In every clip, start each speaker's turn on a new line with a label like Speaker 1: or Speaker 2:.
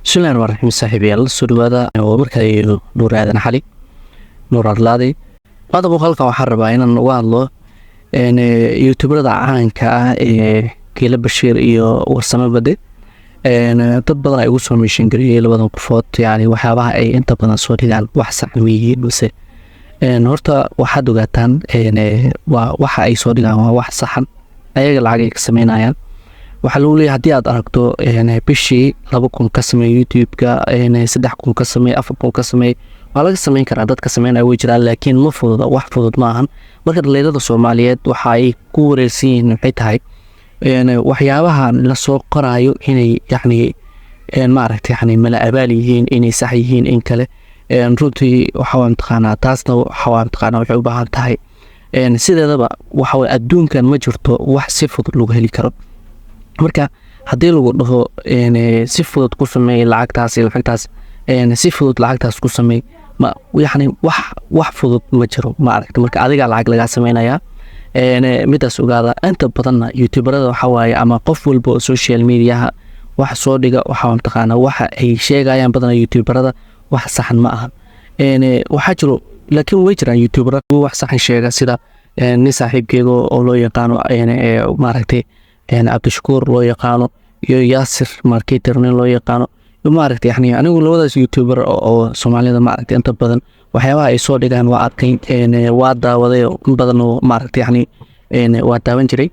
Speaker 1: Bismillahi raxmaan raxiim. Saaxiibayaal, soo dhawaada. Waa markaa iyo Nuur Aadan Xali Nuur Arlaadi. Maanta muuqaalkan waxaan rabaa inaan uga hadlo youtuberada caanka ah ee Geela Bashiir iyo Warsame Bade. Dad badan ay ugu soo mention gareeyey labadan qofood, yani waxyaabaha ay inta badan soo dhigaan wax sax ma yihiin balse horta waxaad ogaataan, waa waxa ay soo dhigaan waa wax saxan. Ayaga lacag ay ka sameynayaan. Waxaa lagu leeyahay haddii aad aragto bishii 2000 ka sameey YouTube-ka, 3000 ka sameey, 4000 ka sameey, waa laga sameyn karaa. Dadka sameynaya way jiraan, laakiin ma fududa, wax fudud ma ahan. Marka dhalinyarada Soomaaliyeed waxa ay ku wareersan yihiin maxay tahay waxyaabaha lasoo qoraayo inay yacni maaragtay, yani mala abaal yihiin, inay sax yihiin in kale. Runtii waxa waa mataqaanaa, taasna waxa waa mataqaanaa waxay u baahan tahay. Sideedaba waxa waye adduunkan ma jirto wax si fudud lagu heli karo. Marka haddii lagu dhaho si fudud ku sameey lacagtaas iyo lacagtaas, si fudud lacagtaas ku sameey, ma yacni wax fudud ma jiro, ma aragta? Marka adigaa lacag lagaa sameynayaa, midaas ogaada. Inta badanna youtuberada waxa waaye ama qof walba oo social mediaha wax soo dhiga, waxa mataqaanaa waxa ay sheegayaan badanaa youtuberada wax saxan ma aha. Waxaa jiro, laakiin way jiraan youtubera wax saxan sheega, sida nin saaxiibkeega oo loo yaqaano maaragtay Cabdishakuur loo yaqaano iyo Yaasir Marketer nin loo yaqaano, maaragtay. Yani anigu labadaas youtuber oo Soomaalida, maaragtay, inta badan waxyaabaha ay soo dhigaan waa arkay, waa daawaday in badan oo maaragtay, yani waa daawan jiray.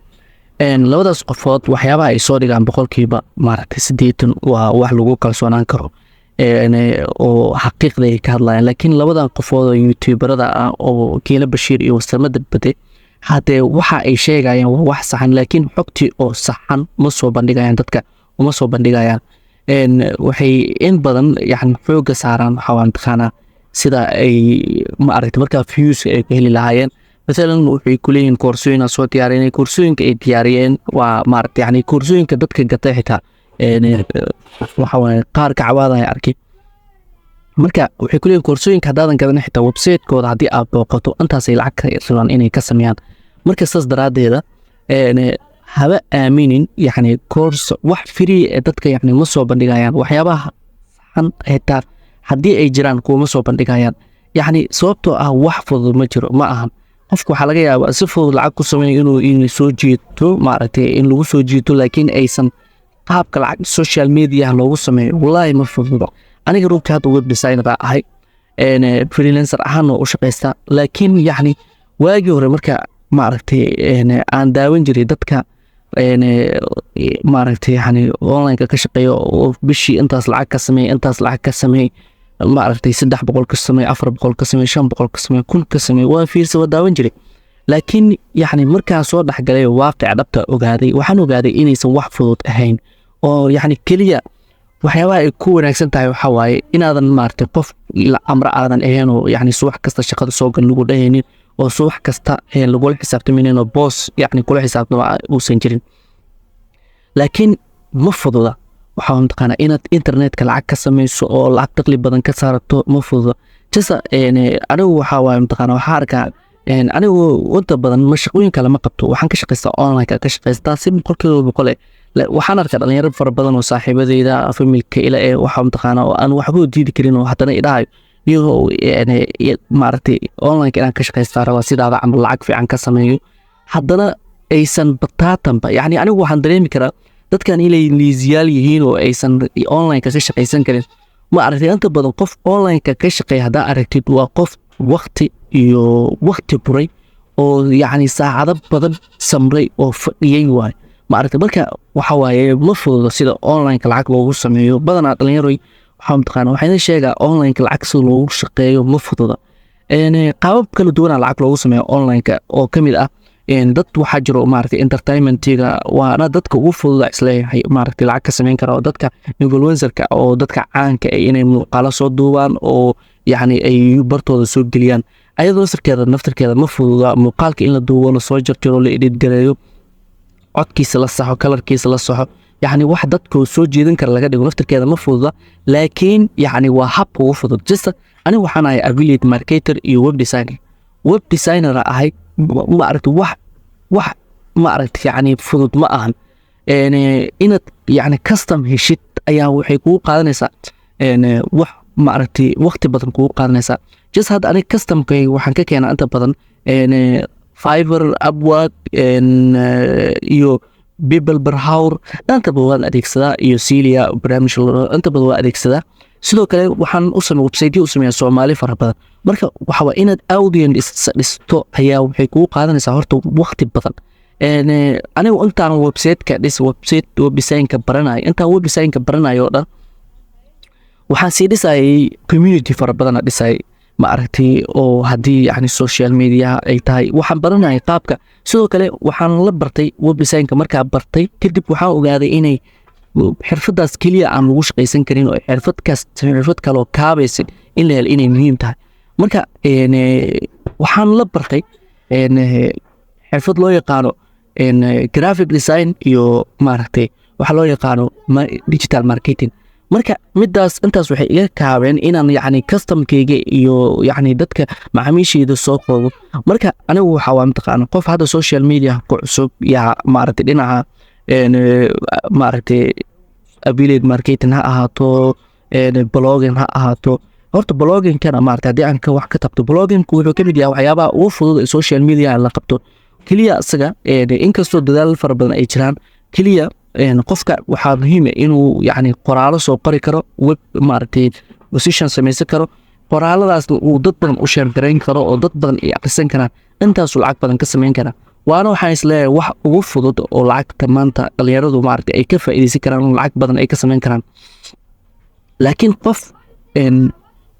Speaker 1: Labadaas qofood waxyaabaha ay soo dhigaan boqolkiiba, maaragtay, 80 waa wax lagu kalsoonaan karo oo xaqiiqda ay ka hadlayaan. Laakiin labadan qofood oo youtuberada ah oo Geela Bashiir iyo Wasamada Bade, haddee waxa ay sheegayaan waa wax saxan, laakiin xogtii oo saxan ma soo bandhigayaan, dadka uma soo bandhigayaan. Waxay in badan yani xooga saaraan waxaa waa mataqaanaa sida ay ma aragtay markaa views ay ku heli lahaayeen. Mathalan waxay kuleeyihiin koorsooyin aan soo diyaarinay. Koorsooyinka ay diyaariyeen waa maaragtay, yani koorsooyinka dadka gatay xitaa waxa waaye qaar ka cawaadaya arkay. Marka waxay kuleeyihin koorsooyinka haddaadan gadan xitaa website-kooda haddii aad booqato, intaasay lacag ka rabaan inay ka sameeyaan. Marka saas daraaddeeda haba aaminin yacni course wax free ee dadka yacni ma soo bandhigayaan. Waxyaabaha saxan xitaa haddii ay jiraan kuuma soo bandhigayaan, yacni sababtoo ah wax fudud ma jiro, ma ahan. Qofka waxaa laga yaabaa si fudud lacag ku sameeyo inuu soo jiito, maaragtay, in lagu soo jiito, laakiin aysan qaabka lacag social media loogu sameeyo wallaahi ma fududo. Aniga runtii hadda web designer baa ahay, freelancer ahaan oo u shaqaystaa, laakiin yacni waagii hore marka maaragtay aan daawan jiray dadka maaragtay yani online-ka ka shaqeeya oo bishii intaas lacag ka sameey, intaas lacag ka sameey, maaragtay, 300 ka sameey, 400 ka sameey, 500 ka sameey, 1000 ka sameey, waa fiirsa, waa daawan jiray. Laakiin yacni markaan soo dhexgalay waaqica dhabta ogaaday, waxaan ogaaday inaysan wax fudud ahayn oo yacni keliya waxyaabaha ay ku wanaagsan tahay waxaa waaye inaadan maaragtay qof la amra aadan ahayn oo yacni subax kasta shaqada soo gal lagu dhahaynin oo subax kasta lagula xisaabtamaynin oo boos yacni kula xisaabtama uusan jirin. Laakiin ma fududa waxaa mataqaanaa inaad internetka lacag ka samayso oo lacag dakhli badan ka saarato, ma fududa. Jasa anigu waxaa waaye mataqaanaa waxaa arkaa anigu inta badan ma shaqooyin kale ma qabto, waxaan ka shaqaystaa online ka shaqaystaa si 100%. Waxaan arkaa dhalinyaro fara badan oo saaxiibadeyda familka ila ee waxa mataqaanaa oo aan waxba u diidi karin oo haddana idhahayo iyagoo maaragtay online inaan ka shaqaystaa rabaa, sidaada camal lacag fiican ka sameeyo, haddana aysan bataatanba. Yacni anigu waxaan dareemi karaa dadkan inay liisiyaal yihiin oo aysan online-ka ka shaqaysan karin, ma aragtay. Inta badan qof online-ka ka shaqeeya haddaa aragtid, waa qof wakti iyo wakti buray oo yacni saacado badan samray oo fadhiyey waay, ma aragtay. Marka waxa waaye ma fududo sida online-ka lacag loogu sameeyo. Badanaa dhalinyaroy waxaa mataqaana waxaa idin sheegaa online-ka lacag sida loogu shaqeeyo ma fududa. Qaabab kala duwanaa lacag loogu sameeyo online-ka oo ka mid ah dad waxaa jiro maaragtay entertainmentiga, waana dadka ugu fududa isleeyahay maaragtay lacag ka sameyn kara, oo dadka influencerka oo dadka caanka ah inay muuqaalo soo duubaan oo yacni ay bartooda soo geliyaan. Ayadoo naftarkeeda ma fududa muuqaalka in la duubo, la soo jarjaro, la edit gareeyo, codkiisa la saxo, kalarkiisa la saxo, yacni wax dadka soo jeedin kara laga dhigo, naftarkeeda ma fududa, laakiin yacni waa habka ugu fudud. Just anigu waxaan ahay affiliate marketer iyo web designer, web designer ahay, ma aragti wax ma aragti yacni fudud ma ahan. Inaad yacni custom heshid ayaa waxay kugu qaadanaysaa wax, maaragtay, waqti badan kugu qaadanaysaa. Just hadda aniga customkayga waxaan ka keenaa inta badan Fiverr, Upwork iyo PeoplePerHour. Inta badan waan adeegsadaa, iyo Celia barnaamij inta badan waan adeegsadaa. Sidoo kale waxaan u samey website u sameeyaa Soomaali fara badan. Marka waxa waa inaad audience dhisto ayaa waxay kugu qaadanaysaa horta waqti badan. Anigu intaan website-ka dhis, website web design-ka baranayo, intaan web design-ka baranayo oo dhan, waxaan sii dhisayay community fara badana dhisay, ma aragtay, oo haddii yani social media ay tahay, waxaan baranayay qaabka. Sidoo kale waxaan la bartay web design-ka. Markaa bartay kadib, waxaan ogaaday inay xirfadaas keliya aan lagu shaqaysan karin oo xirfadkaas xirfad kaloo kaabaysa in la helo inay muhiim tahay. Marka waxaan la bartay xirfad loo yaqaano graphic design iyo, maaragtay, waxa loo yaqaano digital marketing. Marka midaas intaas waxay iga kaabeen inaan yacni customkayga iyo yacni dadka macaamiishayda soo koobo. Marka anigu waxa waa, mataqaana, qof hadda social media ku cusub yaa, maaragtay, dhinaca maaragtay affiliate marketing ha ahaato, blogging ha ahaato. Horta bloggingkana, maaragtay, haddii aan ka wax ka tabto, bloggingku wuxuu ka mid yahay waxyaabaha ugu fudud ee social media la qabto. Keliya isaga, inkastoo dadaal fara badan ay jiraan, keliya qofka waxaa muhiim ah inuu yacni qoraalo soo qori karo, web, maaragtay, position samaysan karo, qoraaladaasna uu dad badan u share garayn karo oo dad badan ay akhrisan karaan. Intaasuu lacag badan ka samayn karaa. Waana waxaan isleeyahay wax ugu fudud oo lacagta maanta dhalinyaradu, maaragtay, ay ka faa'iidaysan karaan oo lacag badan ay ka samayn karaan. Laakiin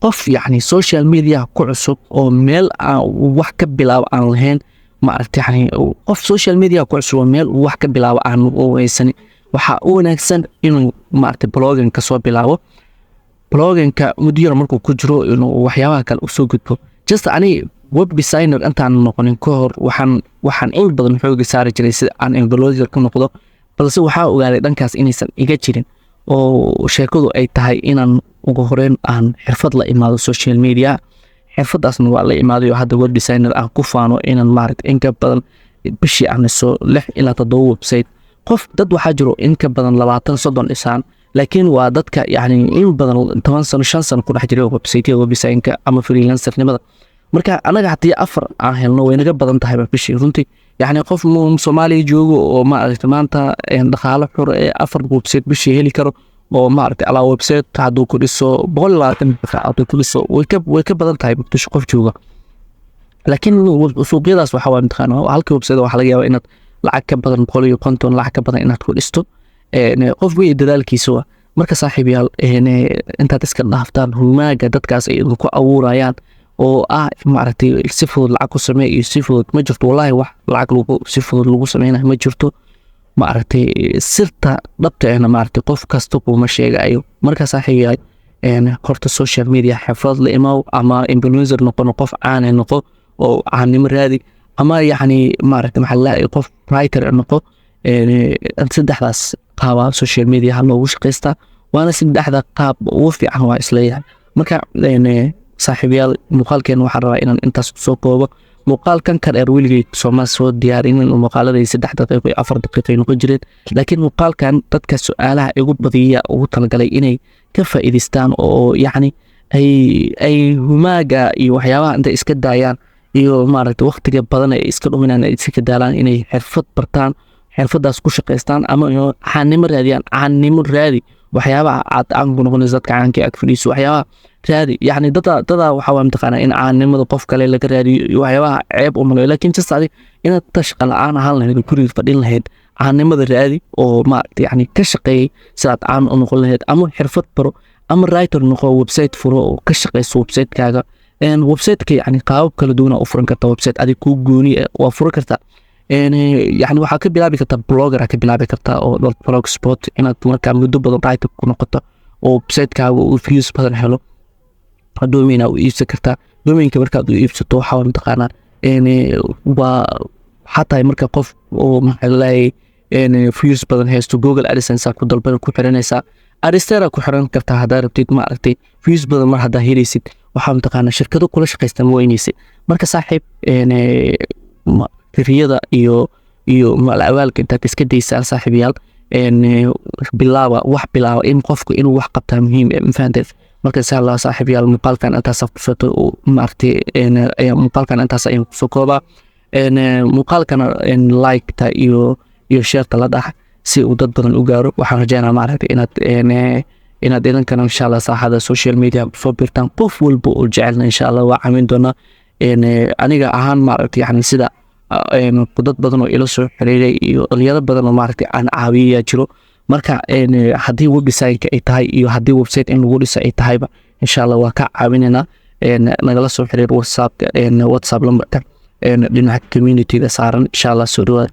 Speaker 1: qof yacni social media ku cusub oo meel aan wax ka bilaabo aan lahayn, maaragtay, yani qof social media ku cusub oo meel uu wax ka bilaabo aan u haysanin, waxaa u wanaagsan inuu, maaragtay, blogging ka soo bilaabo. Bloggingka muddo yar markuu ku jiro, inuu waxyaabaha kale usoo gudbo. Just ani web designer intaan noqonin ka hor, waxaan in badan xooga saari jiray sida aan influencer ku noqdo, balse waxaa ogaaday dhankaas inaysan iga jirin oo sheekadu ay tahay inaan ugu horeyn aan xirfad la imaado social media. Xirfadaasna waa la imaaday oo hadda web designer aan ku faano inaan, maaragtay, in ka badan bishii aan dhiso 6 ilaa 7 website. Qof dad waxaa jiro in ka badan 20, 30 dhisaan, laakiin waa dadka yacni in badan 10 sano, 5 sano ku dhex jiray websiteyada web designka ama freelancernimada. Marka anaga haddii afar aan helno, way naga badan tahayba bishii runtii. Yacni qof Soomaaliya joogo oo, maaragtay, maanta dhaqaalo xur ee afar website bishii heli karo oo, maaragtay, alaa website hadduu ku dhiso 120 hadduu ku dhiso, way ka badan tahay Muqdisho qof jooga. Laakiin suuqyadaas waxa waa, mataqaana, halkii website waxaa laga yaabaa inaad lacag ka badan 150, lacag ka badan inaad ku dhisto. Qof wey dadaalkiisa waa. Marka saaxiibayaal, intaad iska dhaaftaan humaaga dadkaas ay idinku abuurayaan oo ah, maaragtay, si fudud lacag ku samee iyo si fudud, ma jirto wallahi. Wax lacag lagu si fudud lagu sameynayo ma jirto. Maaragtay, sirta dhabta ahna, maaragtay, qof kasta kuma sheegayo. Marka saaxiibayaal, horta social media xirfad la imaw, ama influencer noqono, qof caane noqo oo caannimo raadi, ama yacni, maaragtay, maxaa la qof writer noqo. Saddexdaas qaabaa social media loogu shaqaystaa, waana saddexda qaab ugu fiican waa isleeyahay. Marka saaxiibayaal, muuqaalkeena waxaan rabaa inaan intaas kusoo koobo. Muuqaalkan ka dheer weligay sooma soo diyaarinin. Muuqaaladay 3 daqiiqo iyo 4 daqiiqo ay noqon jireen, laakiin muuqaalkan dadka su-aalaha igu badiya ugu talagalay inay ka faa'iidaystaan oo yacni ay humaaga iyo waxyaabaha intay iska daayaan iyo, maaragtay, waqtiga badan ay iska dhuminaan, ay iska daalaan, inay xirfad bartaan, xirfadaas ku shaqaystaan, ama caannimo raadiyaan. Caannimo raadi, waxyaabaha aad caan ku noqonayso, dadka caanka ag fadhiiso, waxyaabaha raadi. Yacni dadaa waxaa waa, mataqaanaa, in caannimada qof kale laga raadiyo iyo waxyaabaha ceeb u malayo, laakiin just adi inaad ta shaqa la-aan ahaan lahayd oo guriga fadhin lahayd, caannimada raadi oo, maaragta, yacni ka shaqeeyay sidaad caan u noqon lahayd, ama xirfad baro, ama writer noqo, website furo oo ka shaqeyso website-kaaga. Website-ka yacni qaabab kala duwan aa u furan kartaa. Website adig kuu gooni waa furan kartaa. Yani waxaa ka bilaabi kartaa blogger aa ka bilaabi kartaa oo .blogspot, inaad markaa muddo badan writer ku noqoto oo website-kaaga uu views badan helo, domain aa u iibsan kartaa. Domainka markaad u iibsato, waxaa, mataqaanaa, waa waxaa tahay marka qof oo, maxaa laleeyahay, views badan haysto. Google AdSense ku dalban ku xiranaysaa, Adsterra ku xiran kartaa haddaa rabtid, maaragtay, views badan mar haddaa helaysid, waxaa, mataqaanaa, shirkado kula shaqaysta ma weyneysid. Marka saaxiib, riyada iyo malawaalka intaad iska daysaan, saaxiibayaal. Bilaaba wax, bilaaba in qofku inuu wax qabtaa muhiim, ma fahanteen? Marka insha Allah, saaxiibayaal, muuqaalkan intaas kusoo maaragtay, muuqaalkan intaas ayaan kusoo koobaa. Muuqaalkana like-ta iyo share-ta la dhax si uu dad badan u gaaro. Waxaan rajeynaa, maaragtay, inaad idinkana insha Allah saaxada social media kusoo birtaan. Qof walba oo jecelna insha Allah waa caawin doonaa. Aniga ahaan, maaragtay, yani sida dad badan oo ila soo xiriiray iyo dhalinyaro badan oo, maaragtay, aan caawiyayaa jiro. Marka haddii web design-ka ay tahay iyo haddii website in lagu dhiso ay tahayba, insha Allah waa ka caawinaynaa. Nagala soo xiriir WhatsApp lambarka dhinaca community-ga saaran, insha Allah. Soo dhawaada.